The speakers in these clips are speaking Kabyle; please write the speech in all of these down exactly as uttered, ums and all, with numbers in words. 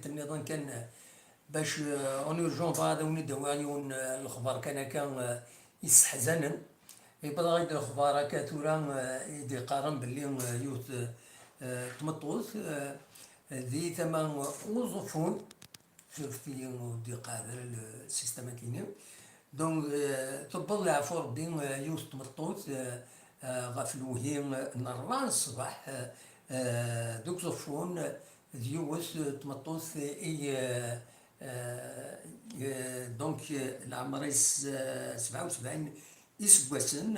nniḍen kan, eh, bac, eh, en urgent, bɣiɣ ad awen-id-awiɣ yiwen, eh, lexbar kan akka, eh, yesseḥzanen. Yewweḍ-aɣ-id lexbar akka tura, eh, i d-iqqaren belli, eh, yiwet, eh, tmeṭṭut, eh, di tama Uẓeffun, surfet-iyi ur d-iqeɛɛed ara le système akini. Donc, euh, tewweḍ leɛfu Rebbi, euh, yiwet tmeṭṭut, euh, euh, ɣef lewhi, euh, n rebɛa n ṣṣbeḥ, euh, euh, deg Uẓeffun, euh, d yiwet, euh, tmeṭṭut, euh, i, euh, euh, euh, donc, euh, leɛmer-is, euh, sebɛa u sebɛin iseggasen,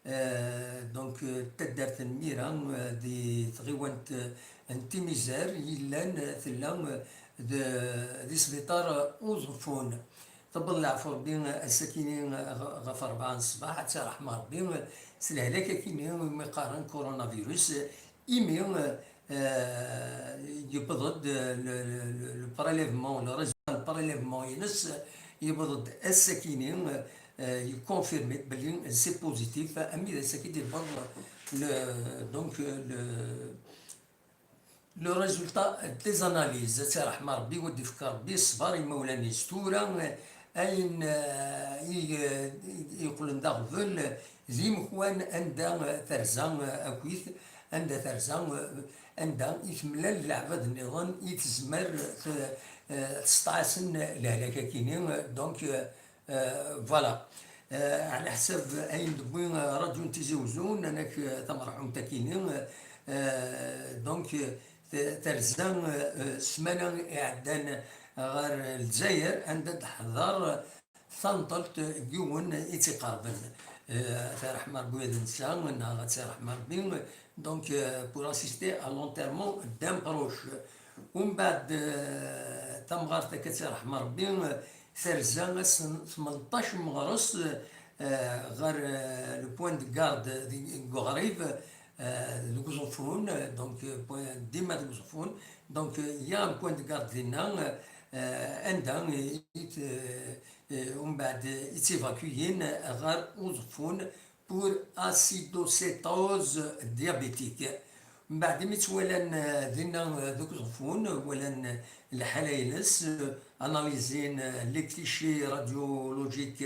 euh, donc, euh, taddart n Mira, euh, di tɣiwant, euh, n Timizar, yellan, euh, tella, euh, d-, di sbiṭar, euh, Uẓeffun. Tewweḍ leɛfu Rebbi, euh, ass-akini, euh, ɣ-, ɣef rebɛa n ṣṣbeḥ, ad tt-iṛḥem Rebbi, euh, s lehlak akini umi qqaren coronavirus, euh, imi, euh, euh, yewweḍ-d, euh, le, le, le, le prélèvement, le résultat n prélèvement-ines, euh, yewweḍ-d ass-akini, euh, euh, yeconfirme-d belli c'est positif, ami d ass-agi d-yewweḍ le, donc, euh, le, le résultat des analyses. Ad tt-iṛḥem Rebbi, wa d-ifk Rebbi ṣṣber i imawlan-is. Tura, euh, ayen, euh, i, euh, i, yeqqlen d aɣbel, d imekwan anda, eh, terza, eh, akkit, anda terza, eh, anda i temlal leɛbad nniḍen i tezmer, eh, tesṭeɛ-asen lehlak-akini, eh, donc, eh, eh, voilà. Eh, ɛla ḥsab ayen d-tewwi, eh, radyu n Tizi Uzzu, nnan-ak, eh, tamerḥumt-akini, eh, donc, eh, te-, terza, eh, eh, ssmana iɛeddan ɣer Lezzayer, anda d-teḥḍer, tanṭelt n yiwen i tt-iqerben. Eh, ad tt-iṛḥem Rebbi ad nsa, neɣ ad tt-iṛḥem Rebbi, donc, eh, pour assister à l'enterrement d'un proche. Umbeɛd, eh, tamɣart akka ad tt-iṛḥem Rebbi, eh, terza ass n tmenṭac n meɣres, eh, ɣer, eh, le point de garde di, deg uɣrib, eh, deg Uẓeffun, eh, donc, eh, point, dima deg Uẓeffun, donc, eh, il y a un point de garde dinna, eh, anda i, i t-, eh, umbeɛd i tt-ivakuyin ɣer Uẓeffun pour acidocétose diabétique. Mbeɛd imi tt-walan, eh, dinna, eh, deg Uẓeffun, walan lḥala-ines, eh, analysin, eh, les clichés radiologiques,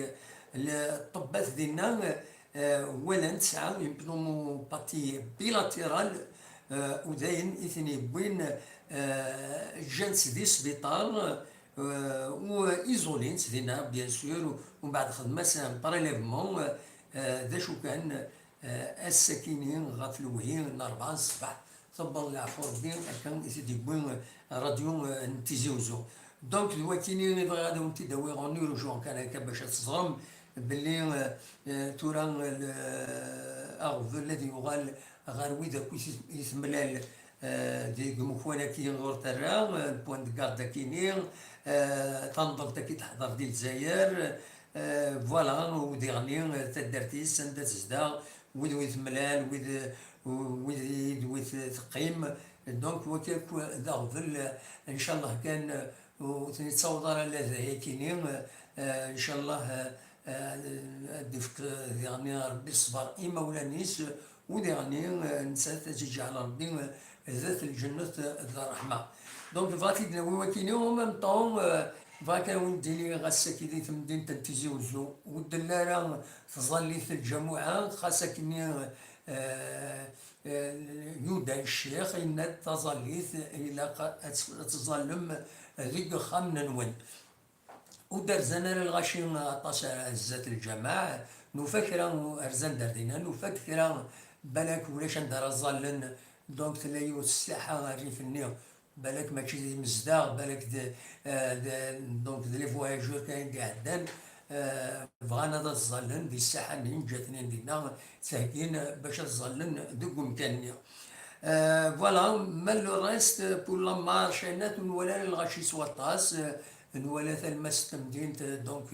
eh, le-, ṭṭebbat dinna, eh, walan tesɛa une pneumopathie bilatérale, eh, u d ayen i ten-yewwin, eh, ǧǧan-tt di sbiṭar, eh, u isolin-tt dinna, bien sûr, u mbeɛd xedmen-as un prélèvement, eh, d acu kan, eh, ass-akini ɣef lewhi n rebɛa n ṣṣbeḥ, tewweḍ leɛfu Rebbi, akka i t-id-yewwi, eh, radyu, eh, n Tizi Uzzu. Donc, d wakini i bɣiɣ ad awen-t-id-awiɣ en urgent kan akka bac ad teẓrem belli, eh, eh, tura, eh, le-, aɣbel ad yuɣal ɣer wid akk i t-, i temlal, eh, deg umekwan-agi ɣur terra, eh, point de garde akini, eh, tanḍelt-agi teḥḍer di Lezzayer, eh, voilà, u diɣni, eh, taddart-is anda tezdeɣ, wid, wid temlal, wid, wid, wid teqqim. Donc, wagi akk d aɣbel, eh, ncallah kan, eh, ur ten-yettaweḍ ara ladayakini, eh, ncallah, eh, eh, ad d-ifk, eh, diɣni Rebbi ṣṣber i imawlan-is, u diɣni, eh, nettat ad tt-iǧɛel Rebbi, eh, dat lǧennet, eh, d ṛṛeḥma. Donc, bɣiɣ ad t-id-nawi wakini, en même temps, eh, bɣiɣ kan ad wen-d-iniɣ ass-agi di temdint n Tizi Uzzu, ur d-telli ara tẓallit n lǧamuɛa, xas akkenni, eh, eh, Yuda Ccix, yenna-d taẓallit ilaq ad tt-, ad tẓallem deg yexxamen-nwen. Ur d-rzan ara lɣaci aṭas ar zdat lǧameɛ, nufa kra rzan-d ar dinna, nufa-d kra balak ulac anda ara ẓallen, donc tella yiwet ssaḥa rrif-nni, balak mačči d imezdaɣ, balak d, eh, d, donc d les voyageurs kan i d-iɛeddan, eh, bɣan ad ẓallen di ssaḥa-nni, ǧǧan-ten dinna, ttheggin bac ad ẓallen deg umkan-nni. Euh, voilà, mais le reste, pour la marche, net, ur nwala ara lɣaci s waṭas, euh, nwala talmast n temdint, donc,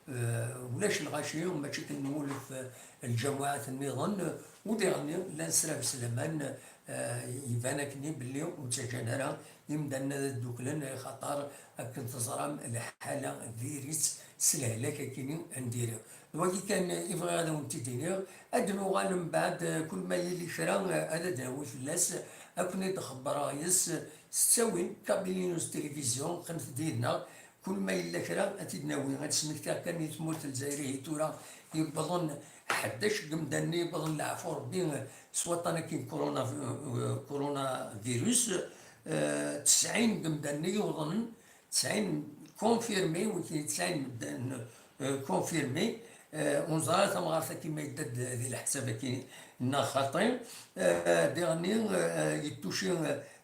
euh, ulac lɣaci, mačči kan nwulef, euh, lǧamuɛat nniḍen, euh, u diɣen llan srab s laman, euh, iban akkenni belli ur ttaǧǧan ara imdanen ad dduklen, axaṭer akken teẓram lḥala diri-tt s lehlak akkenni n diri. D wagi kan i bɣiɣ ad awen-t-id-iniɣ. Ad nuɣal mbeɛd, kul ma yili kra, ad d-nawi fell-as, ad ken-id-xebbreɣ yes, S ttawil, Kabylie News Télévision, qqimet-d yid-neɣ. Kul ma yella kra, ad t-id-nawi. Ad d-smektiɣ kan i tmurt n Lezzayer, ihi tura yewwḍen ḥdac n yimdanen i yewwḍen leɛfu Rebbi s waṭṭan-agi n corona, coronavirus. Eh, tesɛin n yimdanen i yewwḍen, tesɛin confirmé, wigi tesɛin medden, eh, confirmé. Eh, ur neẓri ara tamɣart-agi ma yedda-d di leḥsab-agi neɣ xaṭi. Eh, diɣenni, eh, yettuci,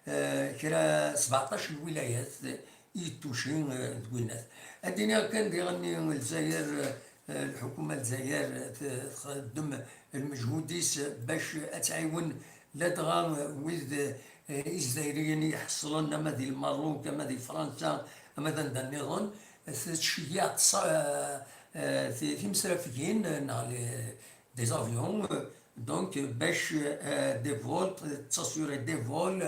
eh, kra sbeɛṭac n lwilayat i yettuci, eh, deg winat. Ad d-iniɣ kan diɣenni Lezzayer, eh, lḥukuma n Lezzayer, eh, t-, txeddem lmejhud-is bac ad tɛiwen ladɣa wid, eh, Izzayriyen i iḥeṣlen ama di Lmerruk, ama di Fransa, ama d anda nniḍen. Tettceyyiɛ ṭṭsa-, eh, eh, ti-, timesrafegin, eh, neɣ les, des avions, eh, donc, eh, bac, eh, des vols, d-, d-tassurer des vols,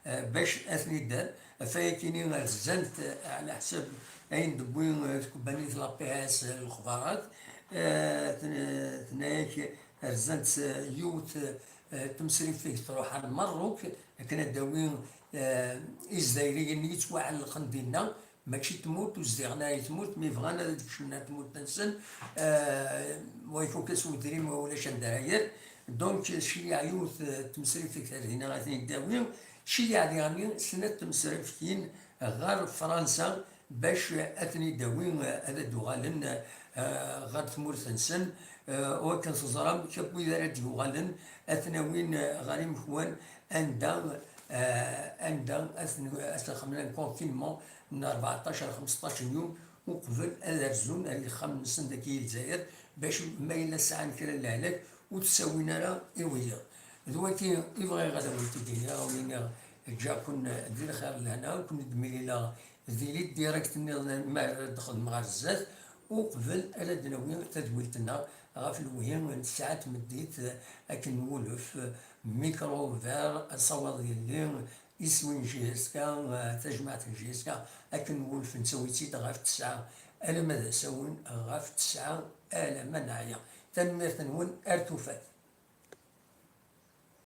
eh, bac ad ten-id-, ɣef wayagi-nni rzant, eh, ɛla ḥsab ayen d-tewwi, eh, tkebbanit la P S, eh, lexbarat, eh, ten-, tenna-yak rzant, eh, yiwet, eh, temsrifegt truḥ ar Lmerruk akken ad d-tawi, eh, Izzayriyen i yettwaɛellqen dinna, mačči d tmurt, ur zdiɣen ara di tmurt, mi bɣan ad kecmen ar tmurt-nsen, eh, wa ifuk-as wedrim, wa ulac anda ara yerr. Donc, tceyyeɛ yiwet, eh, temsrifegt ar dinna ad ten-id-tawi, tceyyeɛ diɣenni snat temsrifgin ɣer Fransa bac ad ten-id-tawi, eh, ad d-uɣalen, eh, ɣer tmurt-nsen. Eh, u akken teẓram, akk wid ara d-yuɣalen ad ten-awin, eh, ɣer imekwan anda, eh, anda ad ten-, ad ten-xemlen confinement n rbeɛṭac ar xemseṭṭac n yum uqbel ad rzun ar yexxamen-nsen dagi i Lezzayer, bac ma yella sɛan kra n lehlak ur t-ttawin ara i wiyaḍ. D wagi i bɣiɣ ad awen-t-id-iniɣ, ad awen-iniɣ ǧǧiɣ-ken di lxir d lehna, ad ken-id-mlileɣ di li direct nniḍen mi ara d-xedmeɣ ɣer zdat, uqbel ara d-nawi tadwilt-nneɣ ɣef lewhi n tesɛa tmeddit akken nwulef, micro ouvert, asawaḍ yelli, iswi n J S K, eh, tajmaɛt n J S K, akken nwulef nettawi-tt-id ɣef tesɛa alamma d asawen, ɣef tesɛa alamma neɛya. Tanemmirt-nwen, ar tufat.